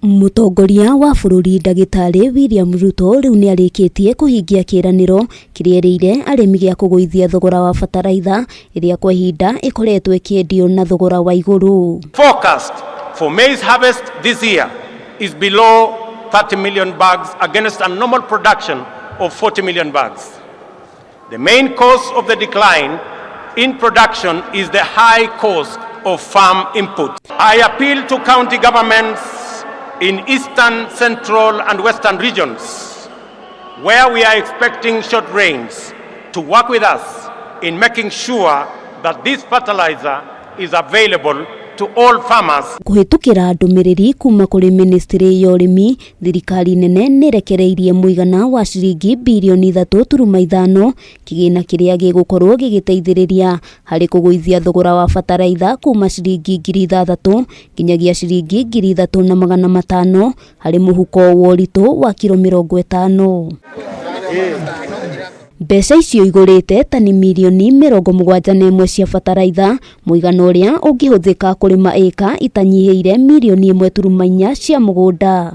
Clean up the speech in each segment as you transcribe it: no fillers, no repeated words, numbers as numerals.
Mũtongoria wa bũrũri Ndagĩtarĩ William Ruto rĩu nĩarĩkĩtie kũhingia kĩĩranĩro kĩrĩa erĩire arĩmi gĩa kũgũithia thogora wa bataraitha ĩrĩa kwa ihinda ĩkoretwo ĩkĩendio na thogora wa igũrũ. Forecast for maize harvest this year is below 30 million bags against a normal production of 40 million bags. The main cause of the decline in production is the high cost of farm input. I appeal to county governments in eastern, central, and western regions where we are expecting short rains to work with us in making sure that this fertilizer is available to all farmers. Kũhĩtũkĩra ndũmĩrĩri kuma kũrĩ ministry ya ũrĩmi, thirikari nene nĩrekereirie mũigana wa ciringi birioni 3.5, kĩgĩna kĩrĩa gĩgũkorwo gĩgĩteithĩrĩria harĩ kũgũithia thogora wa bataraitha kuma ciringi 6,000 nginyagia ciringi 3,500 harĩ mũhuko wa ũritũ wa kiro 50. Mbeca icio igũrĩte tani mirioni 71 cia bataraitha, mũigana ũrĩa ũngĩhũthĩka kũrĩma ĩka itanyihĩire mirioni 1.4 cia mũgũnda.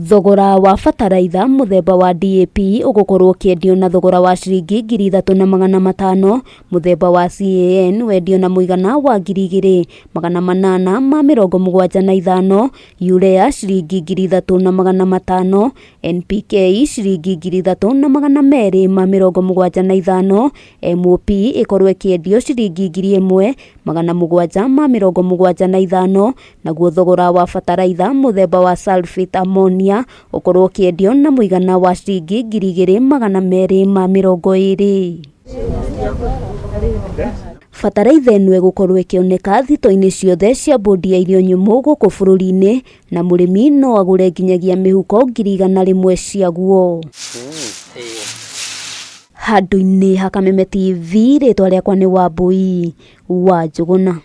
Thogora wa bataraitha mũthemba wa DAP ũgũkorwo ũkĩendio na thogora wa ciringi 3,500, mũthemba wa CAN wendio na mũigana wa 2,875, Urea ciringi 3,500, NPK ciringi 3,275, MOP ĩkorwo ĩkĩendio ciringi 1,775, naguo thogora wa bataraitha mũthemba wa sulphate ammonia ũkorwo ũkĩendio na mũigana wa ciringi 2,220. Bataraitha ĩno ĩgũkorwo ĩkĩoneka thito-inĩ ciothe cia bodi ya irio nyũmũ gũkũ bũrũri-inĩ, na mũrĩmi no agũre nginyagia mĩhuko 100,000 ciaguo. Handũ-inĩ ha Kameme TV, rĩtwa rĩakwa nĩ Wambui wa Njũgũna.